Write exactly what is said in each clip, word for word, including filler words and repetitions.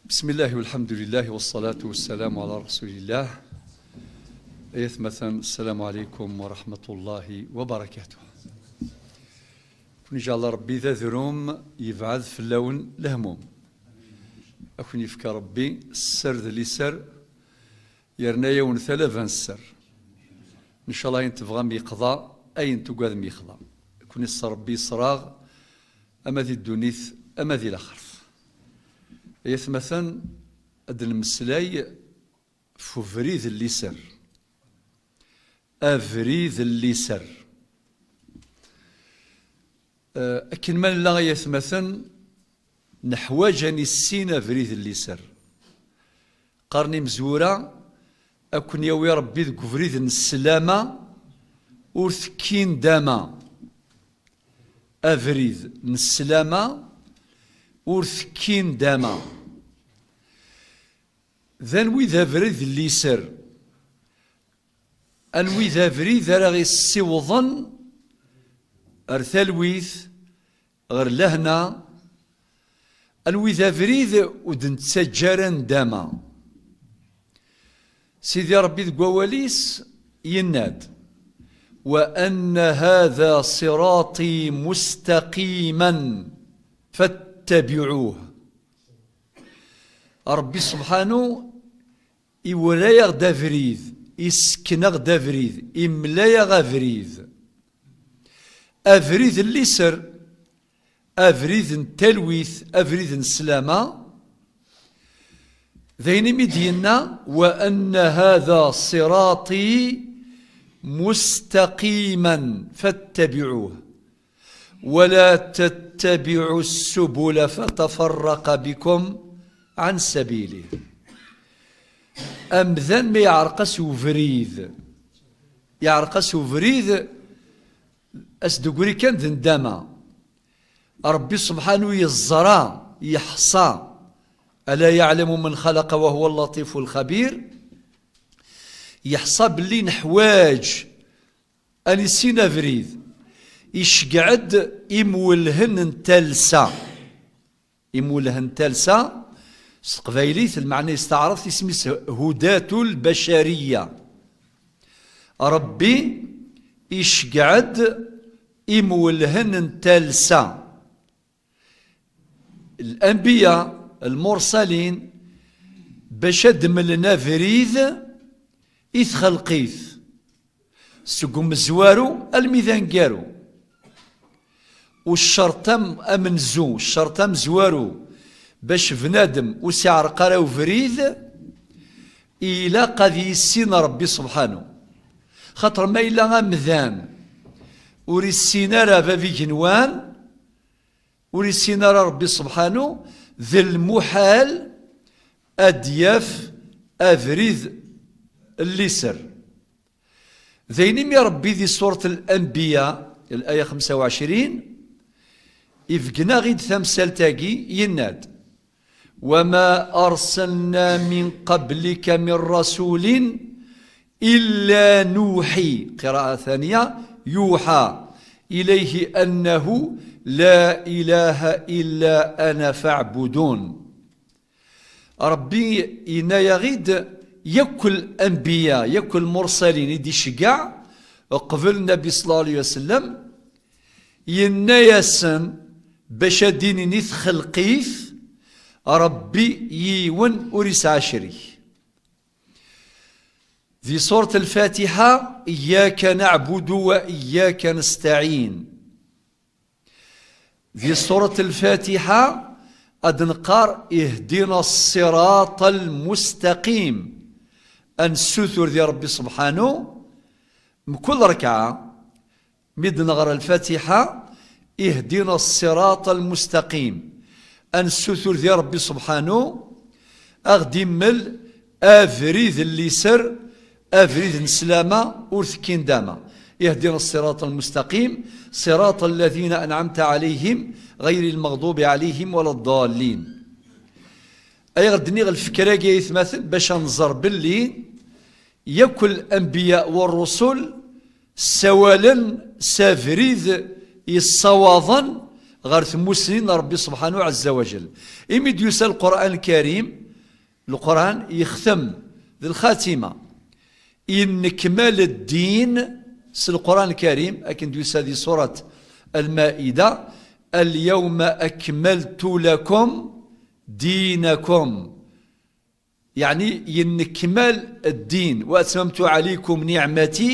بسم الله والحمد لله والصلاة والسلام على رسول الله. Ay atmaten, السلام عليكم ورحمة الله وبركاته. Ad ken-iǧɛel Ṛebbi d adrum, yebɛed fell-awen lehmum. Ad ken-yefk Ṛebbi sser d liser, yerna-yawen talaba n sser. Ncallah ayen tebɣam yeqḍa, ayen tugadem yexḍa. Ad ken-isser Ṛebbi israɣ, ama di ddunit, ama di laxert. Ay atmaten, ad d-nemmeslay f ubrid n liser. Abrid n liser. Eh, akken ma nella, ay atmaten, neḥwaǧ ad nissin abrid n liser. Qqaren imezwura, ad ken-yawi Ṛebbi deg ubrid n sslama, ur tekkin dama. Abrid n sslama, ur tekkin dama. D anwi d abrid n liser? Anwi d abrid ara ɣ-issiwḍen ar talwit, ɣer lehna? Anwi d abrid ur d-nettaǧǧa ara ndama? Sidi Ṛebbi deg wawal-is yenna-d: وأن هذا صراطي مستقيما فاتبعوه. Ṛebbi subḥanu iwra-yaɣ-d abrid, isekken-aɣ-d abrid, imla-yaɣ abrid. Abrid n liser, abrid n talwit, abrid n sslama. D ayen imi d-yenna: وأن هذا صراطي مستقيما فاتبعوه ولا تتبعوا السبل فتفرق بكم عن سبيله. Amdan ma yeɛreq-as ubrid, yeɛreq-as ubrid, as-d-tegri kan d ndama. Ṛebbi subḥanu yeẓra, yeḥṣa. ألا يعلم من خلق وهو اللطيف الخبير. Yeḥṣa belli neḥwaǧ ad nissin abrid. Iceggeɛ-d imwellhen n talsa. Imwellhen n talsa, s teqbaylit, lmeɛna-is taɛrabt, isem-is هداة البشرية. Ṛebbi iceggeɛ-d imwellhen n talsa. Lanbiya, lmursalin, bac ad d-mlen abrid i txelqit, seg umezwaru almi d aneggaru. U ccerṭ am-, amenzu, ccerṭ amezwaru, bac bnadem ur s-iɛreq ara ubrid, ilaq ad yissin Ṛebbi subḥanu. Xaṭer ma yella amdan ur issin ara bab igenwan, ur issin ara Ṛebbi subḥanu, d lmuḥal ad d-yaf abrid n liser. D ayen imi Ṛebbi di surat Al-Anbiya, laya xemsa u ɛecrin, ibeggen-aɣ-id tamsalt-agi, yenna-d: وما أرسلنا من قبلك من رسول إلا نوحي، قراءة ثانية، يوحى إليه أنه لا إله إلا أنا فاعبدون. Ṛebbi yenna-yaɣ-id, yakk lanbiya, yakk lmursalin i d-iceggeɛ qbel Nnabi ṣella Llahu ɛalayhi wa sallam, yenna-yasen bac ad d-inin i txelqit, Ṛebbi yiwen ur isɛa crik. Di surat Lfatiḥa, إياك نعبد وإياك نستعين. Di surat Lfatiḥa, ad neqqar: اهدنا الصراط المستقيم. Ad nessutur di Ṛebbi subḥanu, mkul rekɛa, mi d-neɣra Lfatiḥa: اهدنا الصراط المستقيم. Ad nessutur di Ṛebbi subḥanu, ad ɣ-d-immel abrid n liser, abrid n sslama, ur tekkin dama. اهدنا الصراط المستقيم، صراط الذين أنعمت عليهم، غير المغضوب عليهم ولا الضالين. Ay ɣ-d-nniɣ lfekra-agi, ay atmaten, bac ad nẓer belli yakk lanbiya wa ṛṛusul ssawalen s abrid yessawaḍen ɣer tmusni n Ṛebbi subḥanahu ɛezza wa jell. Imi d-yusa Lqur'an Lkarim, Lqur'an yextem d lxatima. Yennekmal ddin s Lqur'an Lkarim, akken d-yusa di surat Al-Maida: "Al-yawma akmaltu lakum dinakum." Yeɛni yennekmal ddin. "Wa atmamtu ɛalaykum niɛmati",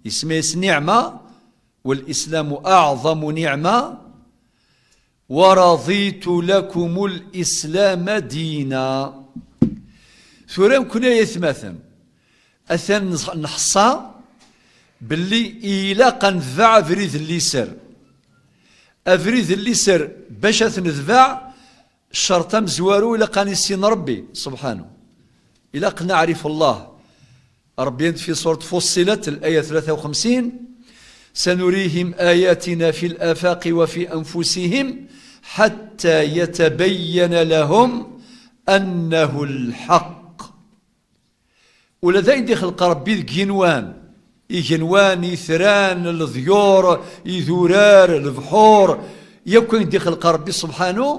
isem-is niɛma, "wal-islamu aɛḍamu niɛma, wa raditu lakumul islama dina." Tura nekkni ay atmaten, atan neḥṣa belli ilaq ad netbeɛ abrid n liser. Abrid n liser, bac ad t-netbeɛ, ccerṭ amezwaru, ilaq ad nissin Ṛebbi subḥanahu. Ilaq neɛrif Allah. Ṛebbi yenna-d fi surat Fussilat, الآية ثلاثة وخمسين: "سنريهم آياتنا في الآفاق وفي أنفسهم حتى يتبين لهم أنه الحق." Ula d ayen d-ixleq Ṛebbi deg yigenwan, igenwan, itran, leḍyur, idurar, lebḥur, yakk ayen d-ixleq Ṛebbi subḥanahu,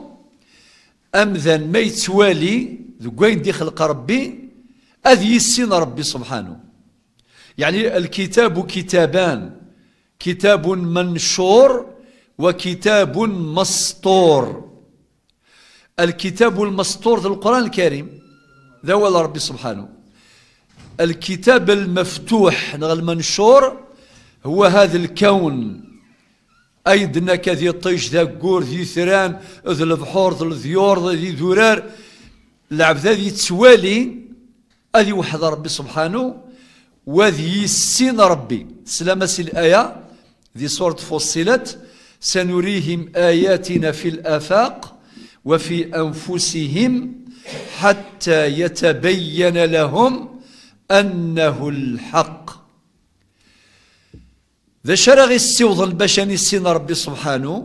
amdan ma yettwali deg wayen d-ixleq Ṛebbi, ad yissin Ṛebbi subḥanahu. Yeɛni, الكتاب كتابان، كتاب منشور وكتاب مسطور. الكتاب المسطور d Lqur'an Lkarim, d awal Ṛebbi subḥanahu. الكتاب المفتوح neɣ المنشور هو هذا الكون. Ayen d-nekk, d iṭij, d aggur, d itran, d lebḥur, d leḍyur, d idurar, lɛebd ad yettwali, ad iweḥḥed Ṛebbi subḥanahu, wa ad yissin Ṛebbi. Teslam-as i laya di surat Fussilat: "سنريهم آياتنا في الآفاق وفي أنفسهم حتى يتبين لهم أنه الحق." D acu ara ɣ-issiwḍen bac ad nissin Ṛebbi subḥanahu?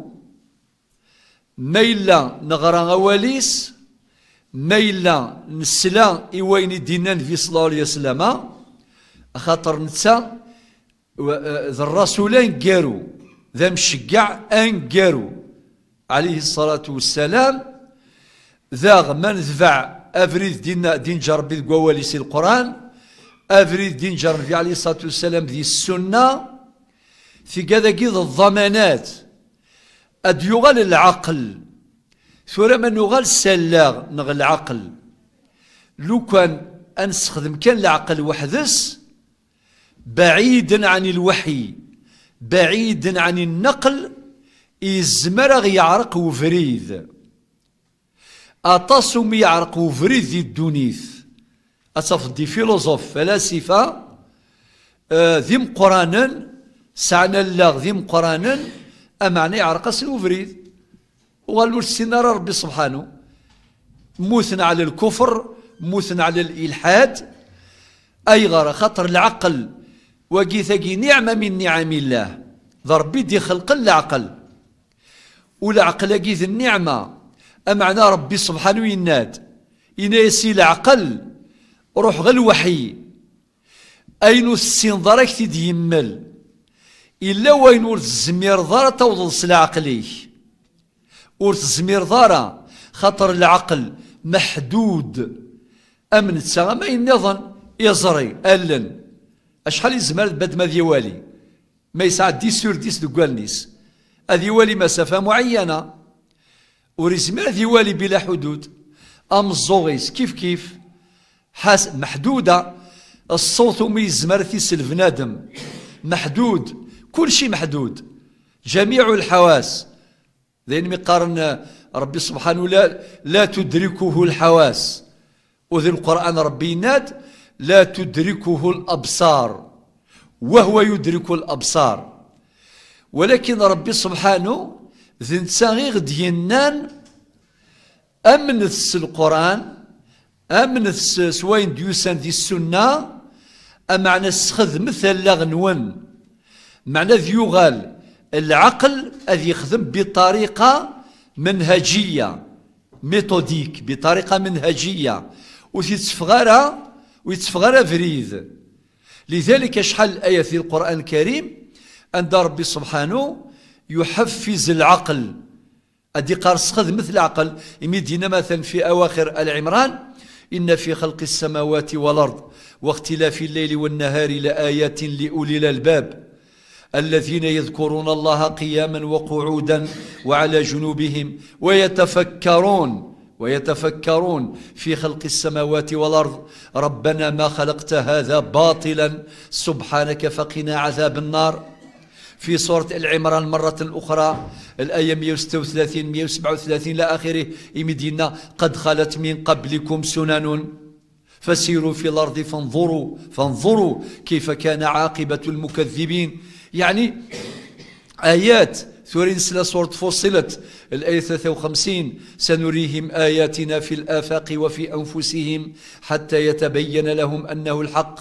Ma yella neɣra awal-is, ma yella nesla i wayen i d-yenna Nnbi ṣella Llahu ɛalayhi wa sallam, axaṭer netta, w-, d ṛṛasul aneggaru, d amceggeɛ aneggaru, ɛalayhi ṣṣalatu wassalam. Daɣ ma netbeɛ abrid d-yenna, d-inǧer Ṛebbi deg wawal-is i Lqur'an, abrid d-inǧer Nnbi ɛalayhi ṣṣalatu wassalam di ssunna, tigad-agi d ḍḍamanat. Ad d-yuɣal lɛeql. Tura ma nuɣal s allaɣ neɣ lɛeql, lukan ad nessexdem kan lɛeql weḥd-s, baɛiden ɛni lweḥyi, baɛiden ɛni nneql, yezmer ad ɣ-yeɛreq webrid. Aṭas umi yeɛreq webrid di ddunit. Ad tafeḍ di filuẓuf, falasifa, eh, d imeqqranen, sɛan allaɣ d imeqqranen, ameɛna yeɛreq-asen ubrid. Uɣalen ur ssinen ara Ṛebbi subḥanu. Mmuten ɛla lkufr, mmuten ɛla lilḥad. Ayɣer? Axaṭer lɛeql, wagi, tagi niɛma min niɛamillah. D Ṛebbi i d-ixelqen lɛeql. U lɛeql-agi d nniɛma. Ameɛna Ṛebbi subḥanu yenna-d, yenna-yas i lɛeql, ruḥ ɣer lweḥyi. Ayen ur tessineḍ ara ad k-t-id-yemmel. Illa wayen ur tezmireḍ ara ad tawḍeḍ s leɛqel-ik. Ur tezmireḍ ara, xaṭer lɛeql meḥdud. Am netta, am ayen nniḍen, iẓri, allen. Acḥal yezmer ad bad ma ad iwali? Ma yesɛa dix sur dix deg wallen-is, ad iwali masafa muɛeyyana. Ur izmir ad iwali bila ḥudud. Ameẓẓuɣ-is kif kif. Ḥas-, meḥduda. Ṣṣut umi yezmer ad t-isel bnadem, meḥdud. Kulci meḥdud. Jamiɛu lḥawas. D ayen mi qqaren, eh, Ṛebbi subḥanu: "La, la tudrikuhu lḥawas." U di Lqur'an Ṛebbi yenna-d: "La tudrikuhu l-abṣar, wa huwa yudriku l-abṣar." Walakin Ṛebbi subḥanu d netta i ɣ-d-yennan: "Amnet s Lqur'an, amnet s, s wayen d-yusan di Ssunna, ameɛna sxedmet allaɣ-nwen." Meɛna ad yuɣal lɛeql ad yexdem biṭariqa menhajiya, méthodique, biṭariqa menhajiya. Ur t-itteffeɣ ara, ur itteffeɣ ara abrid. Lidalik, acḥal n ayat di Lqur'an Lkarim, anda Ṛebbi subḥanu yuḥeffiz lɛeql. Ad iqqar sxedmet leɛqel, imi d-yenna matan fi awaxir Al Ɛimran: إن في خلق السماوات والأرض واختلاف الليل والنهار لآيات لأولي الألباب الذين يذكرون الله قياما وقعودا وعلى جنوبهم ويتفكرون ويتفكرون في خلق السماوات والأرض ربنا ما خلقت هذا باطلا سبحانك فقنا عذاب النار. في سورة آل عمران مرة أخرى، الآية مية وستة وثلاثين، مية وسبعة وثلاثين إلى آخره، imi d-yenna: قد خلت من قبلكم سنن فسيروا في الأرض فانظروا، فانظروا كيف كان عاقبة المكذبين. يعني، آيات. Tura nesla سورة فصلت، الآية ثلاثة وخمسين: سنريهم آياتنا في الآفاق وفي أنفسهم حتى يتبين لهم أنه الحق.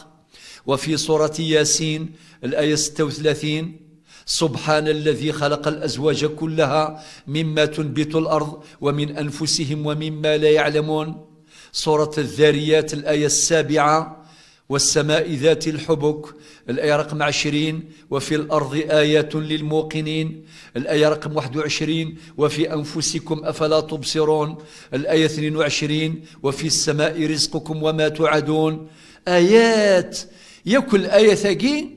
وفي سورة ياسين، الآية ستة وثلاثين: سبحان الذي خلق الأزواج كلها مما تنبت الأرض ومن أنفسهم ومما لا يعلمون. سورة الذاريات، الآية السابعة: والسماء ذات الحبك، الآية رقم عشرين: وفي الأرض آيات للموقنين، الآية رقم واحد وعشرين: وفي أنفسكم أفلا تبصرون، الآية اثنين وعشرين: وفي السماء رزقكم وما توعدون. آيات. Yakk الآية-agi,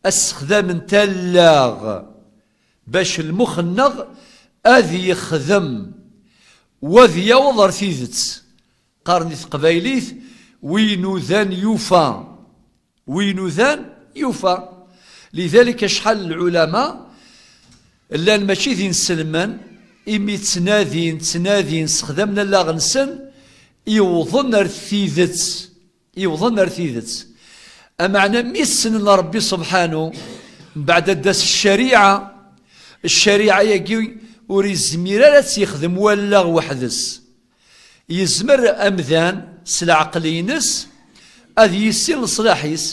ssexdamen-t allaɣ bac lmux-nneɣ ad yexdem, u ad yaweḍ ar tidet. Qqaren di teqbaylit: wi nudan yufa. Wi nudan yufa. Lidalik, acḥal n lɛulama llan mačči d inselmen, imi ttnadin, ttnadin, sexdamen allaɣ-nsen, iwḍen ar tidet. Iwḍen ar tidet. Ameɛna mi ssnen Ṛebbi subḥanu, mbeɛd ad d-tas ccariɛa, ccariɛa-agi ur izmir ara ad tt-yexdem wallaɣ weḥd-s. Yezmer amdan s leɛqel-ines ad yissin leṣlaḥ-is,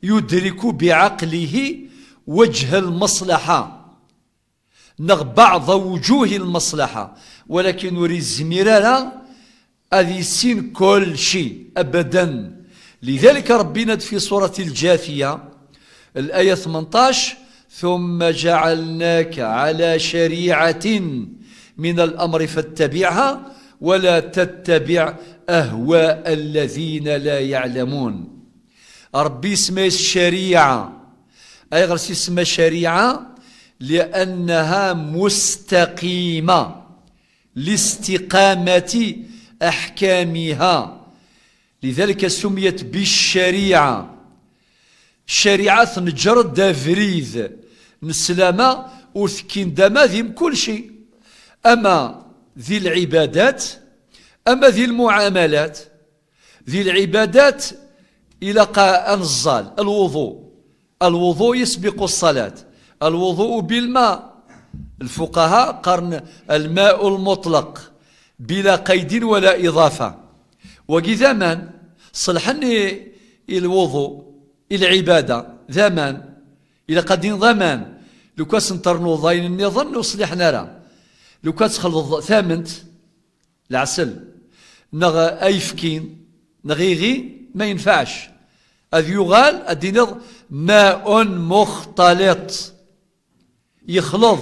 yudriku biɛaqlihi wajha lmaṣlaḥa, neɣ baɛḍa wuǧuhi lmaṣlaḥa, walakin ur izmir ara ad yissin kulci, abadan. Lidalik Ṛebbi yenna-d fi surat Lǧafiya, الآية ثمنطاش: ثم جعلناك على شريعة من الأمر فاتبعها ولا تتبع أهواء الذين لا يعلمون. Ṛebbi isemma-yas ccariɛa. Ayɣer s-isemma ccariɛa? لأنها مستقيمة، لاستقامة أحكامها. لذلك سميت بالشريعة. Ccariɛa tenǧer-d abrid n sslama, ur tekkin d ama di mkulci, ama di lɛibadat, ama di lmuɛamalat. Di lɛibadat ilaq ad neẓẓal, lwuḍu. Lwuḍu yesbiqu ṣṣalat. Lwuḍu bilma. Lfuqaha qqaren: الماء المطلق بلا قيد ولا إضافة. Wagi d aman, ṣelḥen i, i lwuḍu, i lɛibada, d aman. Ilaq ad d-tiniḍ aman. Lukan ad sen-ternuḍ ayen nniḍen, ur ṣliḥen ara. Lukan ad txelḍeḍ tament, leɛsel, neɣ ayefki, neɣ iɣi, ma yenfeɛc. Ad yuɣal, ad d-tiniḍ ماء مختلط. Yexleḍ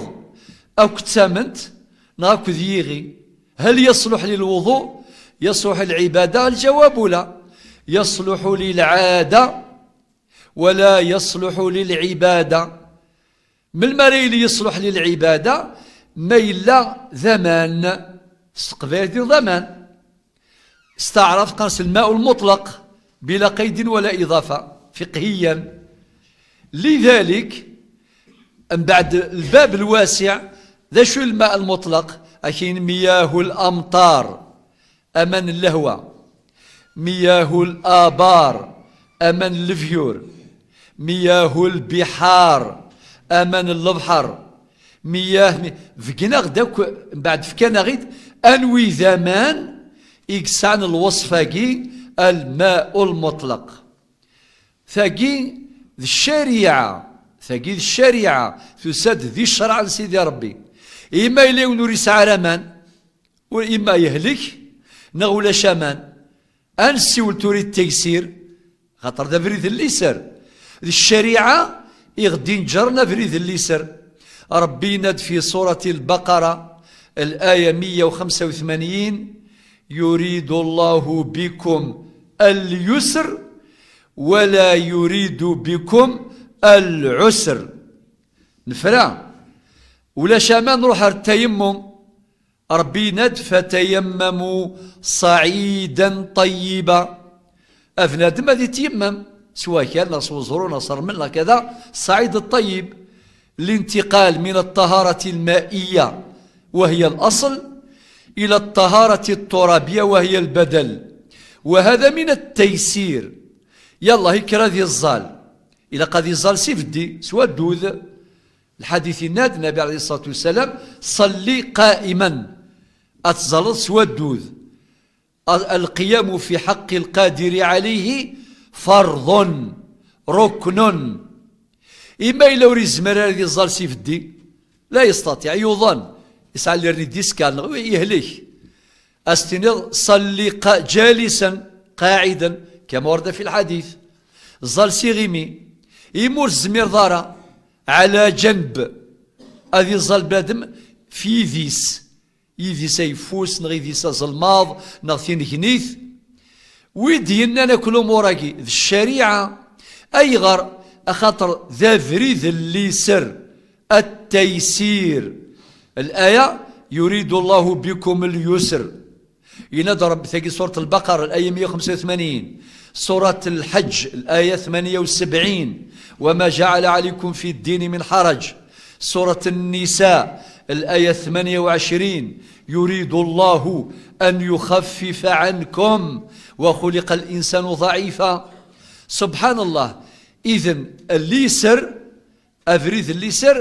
akked tament neɣ akked yiɣi. هل يصلح للوضوء؟ يصلح للعبادة؟ الجواب لا. يصلح للعادة ولا يصلح للعبادة. Melmi ara yili yeṣluḥ lilɛibada? Ma yella d aman. S teqbaylit d aman. S taɛrabt qqaren-as الماء المطلق بلا قيد ولا إضافة فقهيا. لذلك، mbeɛd lbab lwasiɛ, d acu الماء المطلق? Akin مياه الأمطار. Aman n lehwa, مياه الآبار, aman n lebyur, مياه البحار, aman n lebḥer, miyah, mi-, begneɣ-d akk, mbeɛd fkan-aɣ-id anwi d aman i yesɛan lweṣf-agi, الماء المطلق. Tagi d ccariɛa, tagi d ccariɛa, tusa-d di ccreɛ n Sidi Ṛebbi. Ima yella yiwen ur yesɛi ara aman, ur, ima yehlek, neɣ ulac aman. Ad nessiwel tura i ttegsir, xaṭer d abrid n liser. D ccariɛa i ɣ-d-inǧren abrid n liser. Ṛebbi yenna-d fi surat Lbaqara, الآية مية وخمسة وثمانين: يريد الله بكم اليسر ولا يريد بكم العسر. Nefra, ulac aman, nruḥ ar التيمم. Ṛebbi yenna-d: فتيمموا صعيدا طيبا. A bnadem ad iteyemmem s wakal neɣ s weẓru neɣ s ṛṛmel neɣ kada, ṣṣaɛid ṭṭeyyib, الانتقال من الطهارة المائية وهي الأصل إلى الطهارة الترابية وهي البدل، وهذا من التيسير. Yallah, yekker ad iẓẓal, ilaq ad iẓẓal s ibeddi, s waddud. Lḥadit yenna-d Nnabi ɛalayhi ṣṣalatu wassalam: صل قائما. Ad tẓalleḍ s waddud. القيام في حق القادر عليه فرض، ركن. Ima yella ur yezmir ara ad iẓẓal s ibeddi, لا يستطيع, yuḍen, yesɛa l'hernie discale neɣ yehlek. Ad s-tiniḍ: صل قا-، جالسا، قاعدا، كما ورد في الحديث. Ẓẓal s iɣimi. Imi ur tezmireḍ ara, على جنب, ad iẓẓal bnadem f yidis. Yidis ayeffus, neɣ yidis azelmaḍ, neɣ tinegnit. Wi d-yennan akk lumuṛ-agi? D ccariɛa. Ayɣer? Axaṭer d abrid n liser, التيسير. الآية: يريد الله بكم اليسر. Yenna-d Ṛebbi, tagi سورة البقرة, الآية مية وخمسة وثمانين. سورة الحج, الآية ثمانية وسبعين: وما جعل عليكم في الدين من حرج. سورة النساء، الآية ثمانية وعشرين: يريد الله أن يخفف عنكم وخلق الإنسان ضعيفا. سبحان الله. إذن اليسر, abrid n liser,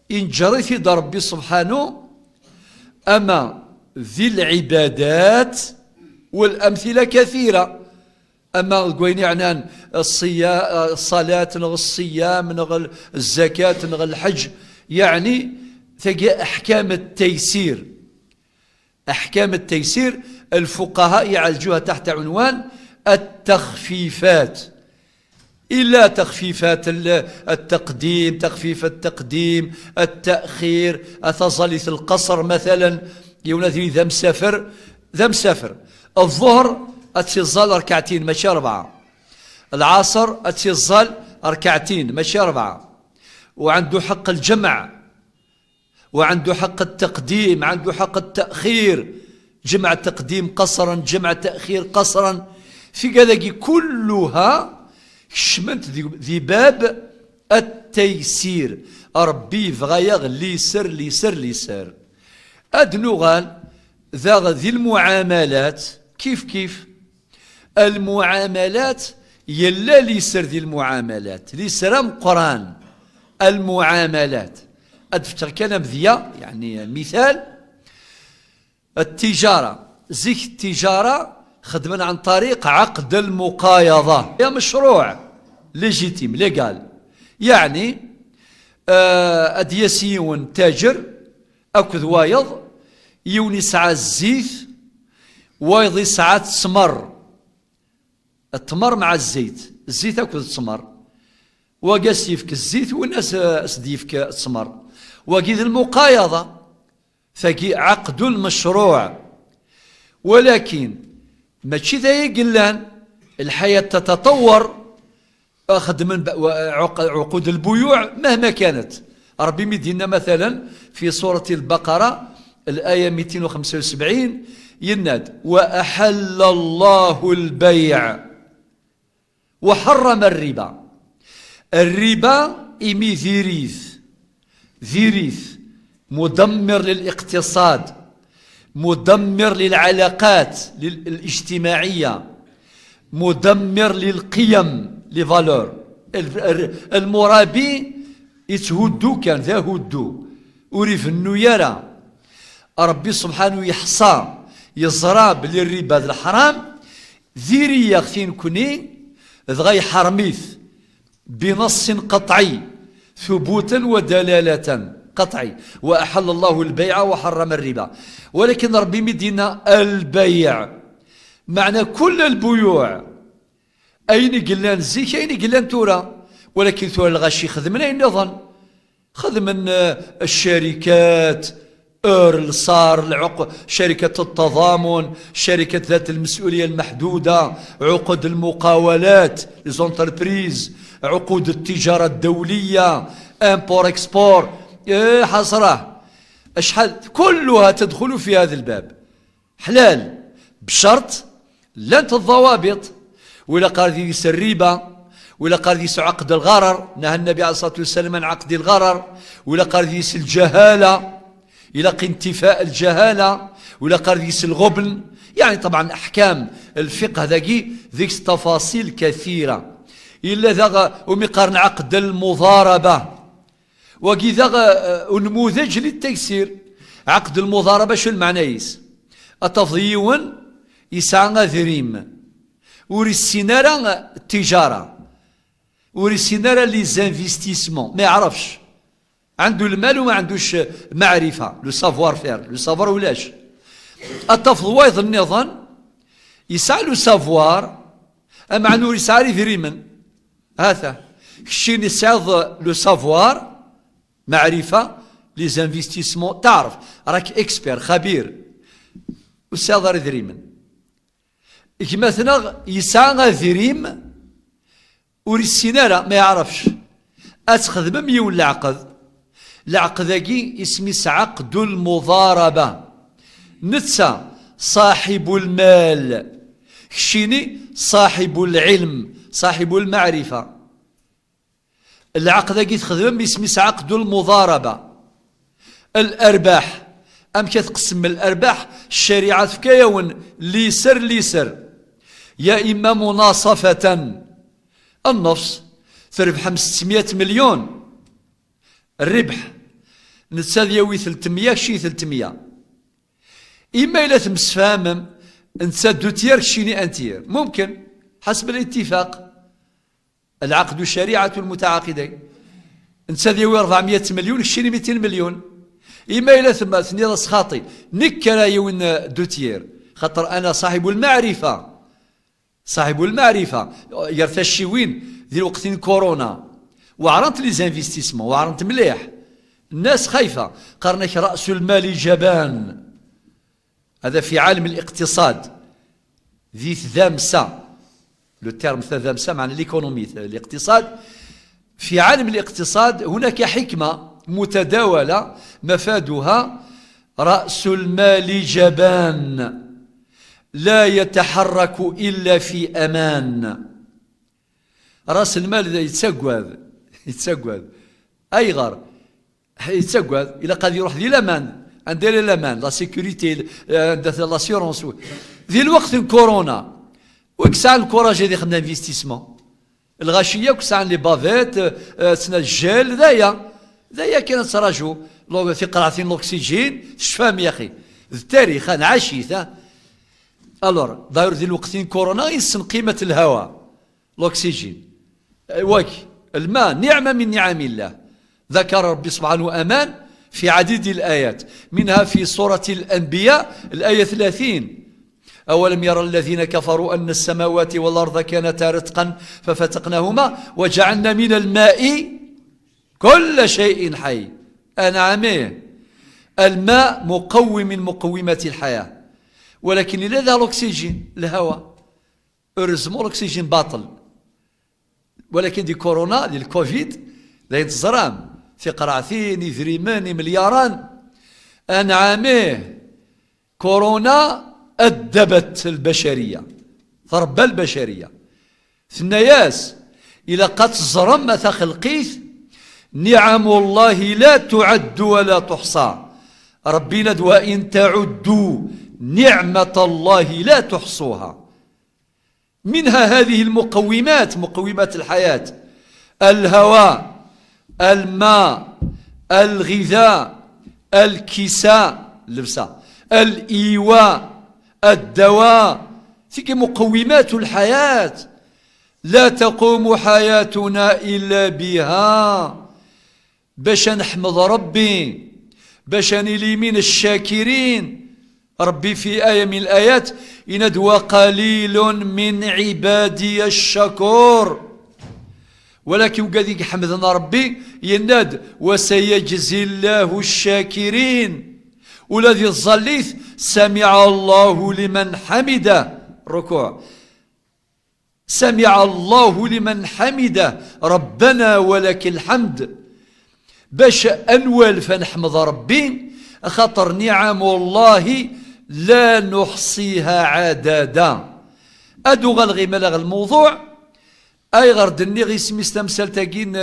inǧer-it-id Ṛebbi سبحانه, ama di lɛibadat, والأمثلة كثيرة. Ama deg wayen yeɛnan ṣṣiya-, ṣṣalat, neɣ ṣṣiyam, neɣ zzakat, neɣ lḥeǧǧ, yeɛni tagi أحكام التيسير. أحكام التيسير, الفقهاء يعالجوها تحت عنوان التخفيفات. إلا تخفيفات ال-، التقديم، تخفيف التقديم، التأخير، أتظلث القصر مثلا, يونا ذي ذا مسافر, ذا مسافر. الظهر أتظل ركعتين ماشي أربعة. العصر أتظل ركعتين ماشي أربعة. وعنده حق الجمع, وعنده حق التقديم، عنده حق التأخير، جمع تقديم قصرا، جمع تأخير قصرا. في كذا كلها كشمنت ذي, ذي باب التيسير. ربي يبغى يغ ليسر، ليسر، ليسر. أد نغال ذا ذي المعاملات كيف كيف. المعاملات يلا ليسر ذي المعاملات، ليسر مقران. المعاملات. أد فتر كلام ذيا، يعني مثال، التجارة. زيك التجارة خدمنا عن طريق عقد المقايضة. يا مشروع légitime، légal. يعني، آه، أد يسيون تاجر أكد وايض، يوني سعى الزيت، وايض سعى التمر. التمر مع الزيت، الزيت أكد التمر. واقاس يفك الزيت وناس، آه، سديفك التمر. واقيد المقايضة، ثقي عقد المشروع. ولكن ماشي ذا يقلان، الحياة تتطور. أخذ من ب-، وعق-، عقود البيوع مهما كانت. ربي مدينا مثلا في سورة البقرة الآية ميتين وخمسة وسبعين، يناد: وأحل الله البيع وحرم الربا. الربا إمي ذيريث، ذيريث مدمر للاقتصاد، مدمر للعلاقات لل-، الاجتماعية، مدمر للقيم، les valeurs. ال-، ال-، المرابي يتهدو كان ذا هدو، وريف النيارة. ربي سبحانه يحصى، يزرى بلي الربا ذ الحرام، ذيري يا أختي نكوني، دغا يحرميث بنص قطعي، ثبوتا ودلالة قطعي: وأحل الله البيع وحرم الربا. ولكن ربي مدينا البيع، معنى كل البيوع، أين قلان زيك، أين قلان تورا، ولكن ثورة الغاشي خدمنا النظام، خدمنا، آه، الشركات، ار الصار العق شركة التضامن، شركة ذات المسؤولية المحدودة، عقود المقاولات، les entreprises، عقود التجارة الدولية، import export. إيه حصره، أشحال كلها تدخل في هذا الباب. حلال، بشرط لانت الضوابط. ولا قال ذي الربا، ولا قال ذي عقد الغرر، نهى النبي عليه الصلاة والسلام عن عقد الغرر، ولا قال ذي الجهالة، إلى انتفاء الجهالة، ولا قال ذي الغبن. يعني طبعا أحكام الفقه ذاكي ذيك تفاصيل كثيرة. إلا ذا أمي قارن عقد المضاربة، وكذا، آه، نموذج للتيسير. عقد المضاربة شو المعنى يس؟ أتفضيون يسعى غذريم، ورسينارا التجارة، ورسينارا les investissements، ما يعرفش. عنده المال وما عندوش معرفة، le savoir-faire، le savoir ولاش. أتفض وايض النظام يسعى le savoir، أما عنه يسعى غذريم. هذا كشين يسعى le savoir، معرفة، les investissements، تعرف، راك expert، خبير، وساضر دريمن. Gma-tneɣ yesɛa adrim ur yessin ara, ma yeɛrefش. Ad txedmem yiwen leɛqed. Leɛqed-agi isem-is عقد المضاربة. Netta صاحب المال، keččini صاحب العلم، صاحب المعرفة. Leɛqed-agi txedmem isem-is عقد المضاربة. الأرباح، amek ad tqessem الأرباح؟ الشريعة تفكايون ليسر ليسر. يا إما مناصفة، النص، تربحم ستمية مليون الربح، نتا ياوي ثلاثمية، شي ثلاثمية. إما إلا تمسفامم، نتا دو تيير، شيني أن تيير، ممكن، حسب الاتفاق. العقد شريعة المتعاقدين. نتا ديوي أربعمية مليون، كشيني ميتين مليون. إما إلا ثم ثنيض سخاطي، نكرا يون دوتيير، خاطر أنا صاحب المعرفة. صاحب المعرفة. يرثى الشيوين ذي الوقت كورونا، وعرنت les investissements، وعرنت مليح. الناس خايفة، قرنك رأس المال جبان. هذا في عالم الاقتصاد، ذي تدامسة، le terme تدامسة معنى l'économie، الاقتصاد. في عالم الاقتصاد هناك حكمة متداولة مفادها: رأس المال جبان، لا يتحرك إلا في أمان. راس المال ذا يتسقوذ، يتسقوذ. أيغر؟ Yettagad, ilaq ad iruḥ di laman. Anda yella laman, la sécurité, anda tella l'assurance. Di lweqt n corona, wi yesɛan lkuraj ad ixdem investissement? Lɣaci akk sɛan les bavettes, euh, ttnajjal, d aya. D aya kan ad ttraǧu. Lo-, tiqraɛtin n l'oxygène, tecfam yaxi. D tarix, ad nɛac-it, ha? Alors, d'ailleurs, di lweqt n corona, yessen qimat lhawa. L'oxygène. Wak, الماء نعمة من نعم الله. ذكر ربي سبحانه أمان في عديد الآيات، منها في سورة الأنبياء الآية ثلاثين: أولم ير الذين كفروا أن السماوات والأرض كانتا رتقا ففتقناهما وجعلنا من الماء كل شيء حي. أنعمه. الماء مقوم من مقومات الحياة، ولكن إلا ذا l'oxygène، الهواء، heureusement l'oxygène باطل. ولكن دي كورونا، دي الكوفيد، لين تزرام في قرعتين، يذريمن، ملياران. أنعامه، كورونا أدبت البشرية، تربى البشرية. ثنياس، إلا قد تزرم أثا خلقيث، نعم الله لا تعد ولا تحصى. ربي ند: وإن تعدوا نعمة الله لا تحصوها. منها هذه المقومات، مقومات الحياة: الهواء، الماء، الغذاء، الكساء، اللبسة، الإيواء، الدواء، تيكي مقومات الحياة. لا تقوم حياتنا إلا بها. باش نحمد ربي، باش نلي من الشاكرين. ربي في آية من الآيات يناد: وقليل من عبادي الشكور. ولكن وقاعد يحمدنا ربي يناد: وسيجزي الله الشاكرين. Ula di tẓallit, samiɛ Allahu liman ḥamidah, rrukuɛ. Samiɛ Allahu liman ḥamidah, Rabbana wa lakal ḥamd. Bac ad nwalef ad neḥmed Rebbi, axaṭer niɛamullahi la nuḥṣiha ɛadada. Ad uɣaleɣ imaleɣ lmewḍuɛ, ayɣer d-nniɣ isem-is tamsalt-agi n,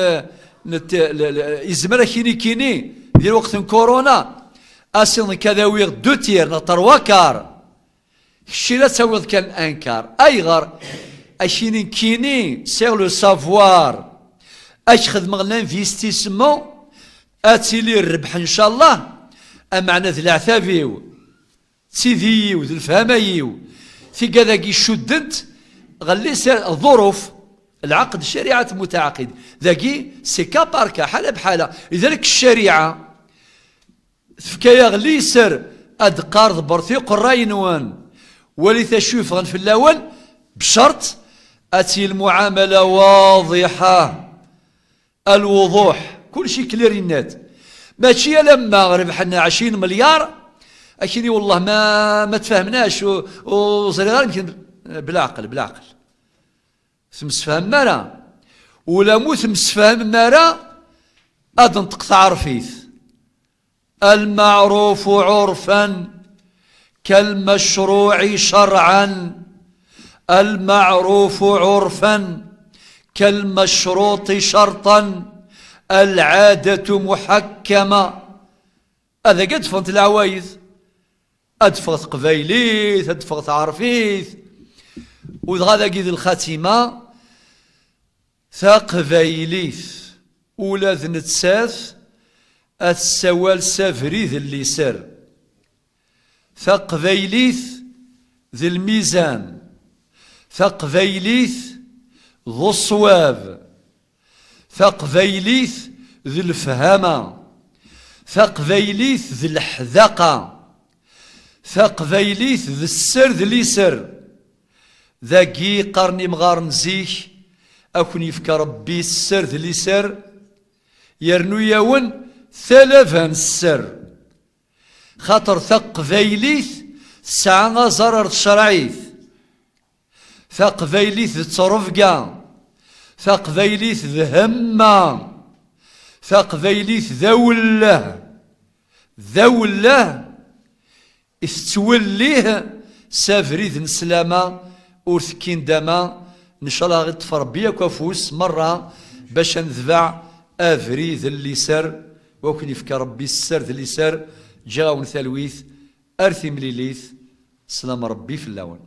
n t-, l-, l-, izmer ad k-ini kini di lweqt n corona, asiḍen kad awiɣ deux tiers neɣ trois quarts. Kečči la tawiḍ kan un quart. Ayɣer? Ad k-ini kini, sɛiɣ le savoir. Ad k-xedmeɣ l'investissement, ad tili rrbeḥ ncallah, ameɛna d leɛtab-iw, d tidi-iw, d lefhama-iw. Tigad-agi cuddent ɣer liser, ḍuruf, lɛaqd, ccariɛa tmutɛaqid. Dagi, c'est cas par cas, ḥala bḥala. Idrek ccariɛa, tefka-yaɣ liser, ad d-qqar ḍebbret iqerray-nwen, walit acu yeffɣen fell-awen, bcert ad tili lmuɛamala waḍiḥa, alwuḍuḥ, kulci clair et net. Mačči alamma rebḥen ɛecrin milyar, akini wellah ma, ma tfehmnac, u, u ẓriɣ ara mkin, belɛqel, belɛqel. Temsefhamem ara. Ulamu temsefhamem ara, ad d-tenṭeq taɛrefit. المعروف عرفا كالمشروع شرعا. المعروف عرفا كالمشروط شرطا. العادة محكمة. Ad agi ad ffɣent leɛwayed. Ad d-teffeɣ teqbaylit, ad d-teffeɣ taɛrefit. U dɣa dagi d lxatima, taqbaylit ula d nettat ad tessawal s abrid n liser. Taqbaylit d lmizan. Taqbaylit d ṣṣwab. Taqbaylit d lefhama. Taqbaylit d leḥdaqa. Taqbaylit d sser d liser. Dagi qqaren imɣaren zik, ad ken-yefk Rebbi sser d liser, yernu-yawen talaba n sser. Xaṭer taqbaylit tesɛa aẓar ar tcerɛit. Taqbaylit d ttrebga. Taqbaylit d hemma. Taqbaylit d awelleh. D awelleh i tettwellih s abrid n sslama, ur tekkin dama. Ncallah ad ṭṭef Rebbi akk afus merra bac ad nedbeɛ abrid n liser, wa ken-yefka Rebbi sser d liser. Ǧǧiɣ-awen talwit, ar timlilit, sslam Rebbi fell-awen.